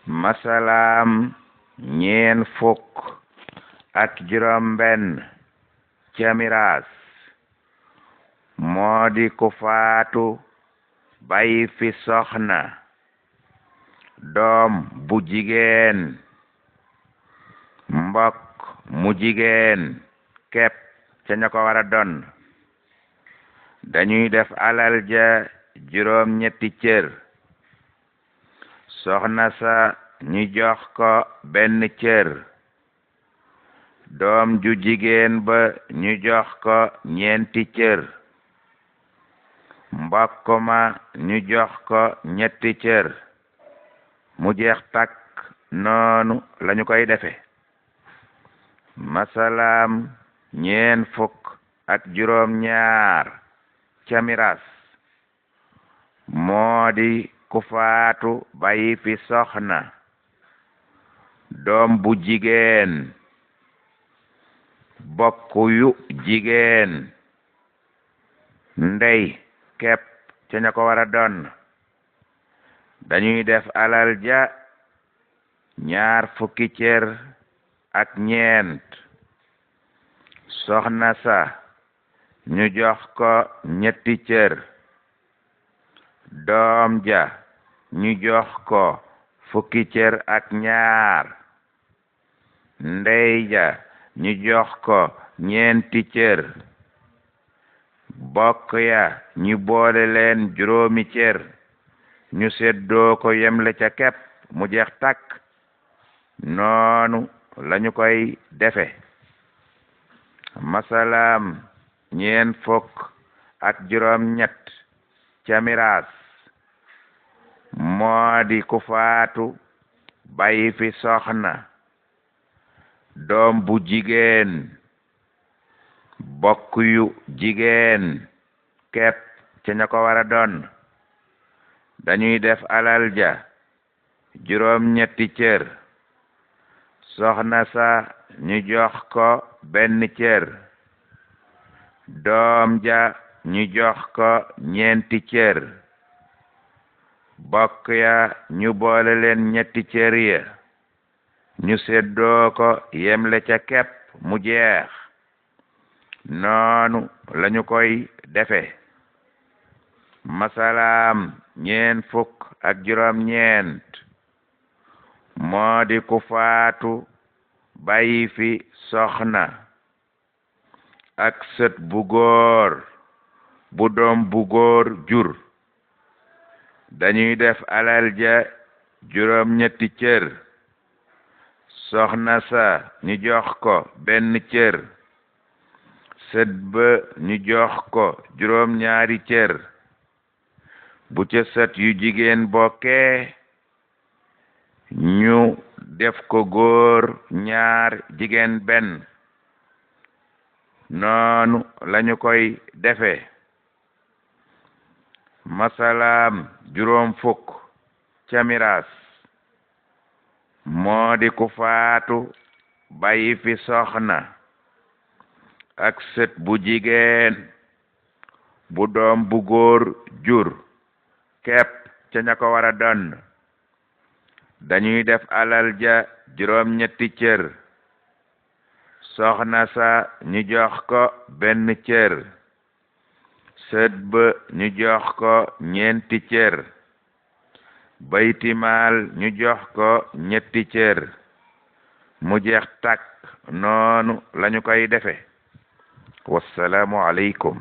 masalaam ñeen fukk ak juróom benn ca miraas moo di ku faatu bàyyi fi soxna doom bu jigéen mbokk mu jigéen képp ca ña ko war a donn dañuy def alal ja juróom ñetti cër soxna sa ñu jox ko benn cër doom ju jigéen ba ñu jox ko ñeenti cër mbokk ma ñu jox ko ñetti cër mu jeex takk noonu lañu koy defe masalaam ñeen fukk ak juróom ñaar ca miraas moo di ku faatu bàyyi fi soxna doom bu jigéen bokk yu jigéen ndey képp ca ña ko war a donn dañuy def alal ja ñaar fukki cër ak ñeent soxna sa ñu jox ko ñetti cër doom ja ñu jox ko fukki cër ak ñaar ndey ja ñu jox ko ñeenti cër bokk ya ñu boole leen juróomi cër ñu seddoo ko yemle ca kepp mu jeex takk noonu lañu koy defe masalaam ñeen fukk ak juróom ñett ca miraas moo di ku faatu bàyyi fi soxna doom bu jigéen bokk yu jigéen képp ca ña ko war a donn dañuy def alal ja juróom ñetti cër soxna sa ñu jox ko benn cër doom ja ñu jox ko ñeenti cër bokk ya ñu boole leen ñetti cër ya ñu seddoo ko yemle ca kepp mu jeex noonu lañu koy defe masalaam ñeen fukk ak juróom ñeent moo di ku faatu bàyyi fi soxna ak sët bu góor bu doom bu góor jur dañuy def alal ja juróom ñetti cër soxna sa ñu jox ko benn cër sët ba ñu jox ko juróom ñaari cër bu ca sët yu jigéen bokkee ñu def ko góor ñaar jigéen benn noonu lañu koy defe masalaam juróom fukk ca miraas moo di ku faatu bàyyi fi soxna ak sët bu jigéen bu doom bu góor jur képp ca ña ko war a donn dañuy def alal ja juróom ñetti cër soxna sa ñu jox ko benn cër sët ba ñu jox ko ñeenti cër baytimaal ñu jox ko ñetti cër mu jeex takk noonu lañu koy defe wassalaamu aleykum